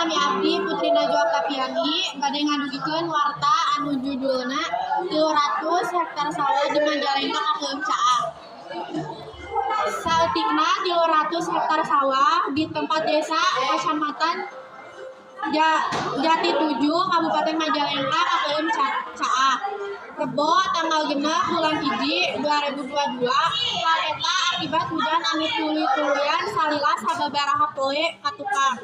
Nami abdi Putri Najwa Oktaviani bade ngadugikeun warta anu judulna 300 hektar sawah di Majalengka kakeueum caah. Saeutikna 300 hektar sawah di tempat desa Kacamatan Jatitujuh, Kabupaten Majalengka kakeueum caah. Rebo tanggal 6 bulan 1 2022. Hal eta akibat hujan anu tuluy-tuluyan salila sababaraha poe katukang.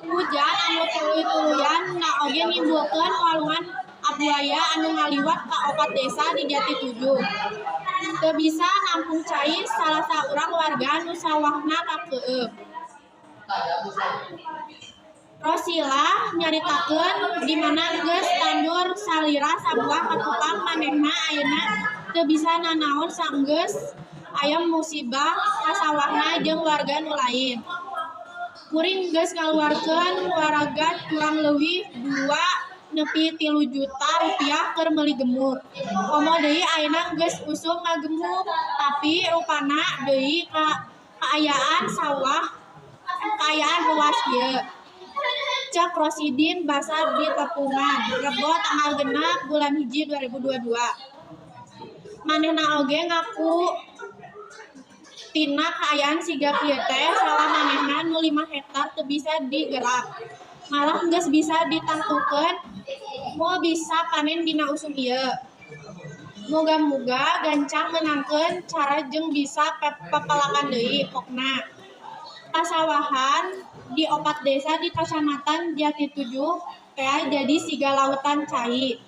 Hujan anu tuluy-tuluyan na oge nimbulkeun walungan abuaya anu ngaliwat ka opat desa di Jatitujuh. Teu bisa nampung cai salah saurang warga nu sawahna kakeueum. Rosilah nyaritakeun di mana geus tandur salira sabuah katukang manehna ayeuna teu bisa nanaon sanggeus aya musibah ka sawahna jeung warga nu lain. Kuring geus ngaluarkeun waragat kurang leuwih 2 nepi 3 juta rupiah keur meuli gemuk. Komo deui ayeuna geus usum ngagemuk, tapi rupana deui kaayaan sawah kaayaan ruas kieu. Cek Rosidin basa ditepungan, Rebo tanggal 6 bulan 1 2022. Manehna oge ngaku tina kaayaan siga kieu teh sawah manehna nu 5 hektar teu bisa digerap. Malah geus bisa ditangtukeun moal bisa panen dina usum ieu. Muga-muga gancang meunangkeun cara jeung bisa pepelakan deui pokna. Pasawahan di opat desa di Kacamatan Jatitujuh tea jadi siga lautan cai.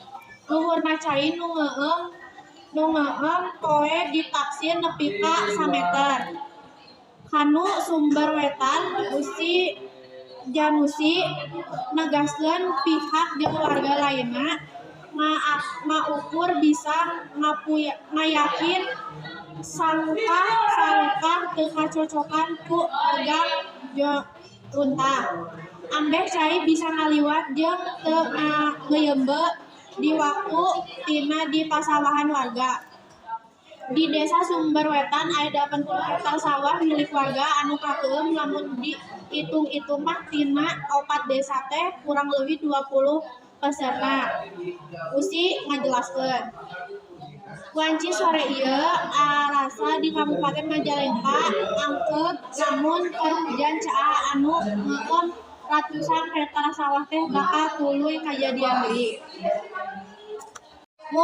Luhurna cai nu ngeueum poe ditaksir nepi ka sameter. Kanu Sumber Wetan Usi Janusi negaskeun pihak jeung warga lainna maukur bisa ngayakin sangkah salukah teu kacocokan ku megang runtah. Ambeh cai bisa ngaliwat jeung teu ngeuyeumbe di waktu tina di pasawahan warga. Di Desa Sumber Wetan aya 80 hektar sawah milik warga anu kakeueum, lamun diitung-itung mah tina opat desa teh kurang leuwih 20 peserna. Usi ngajelaskeun. Wanci sore ieu arasa di Kabupaten Majalengka angkeub lamun keur hujan caah anu ngeueum ratusan hektar sawah teh bakal tuluy kajadian deui.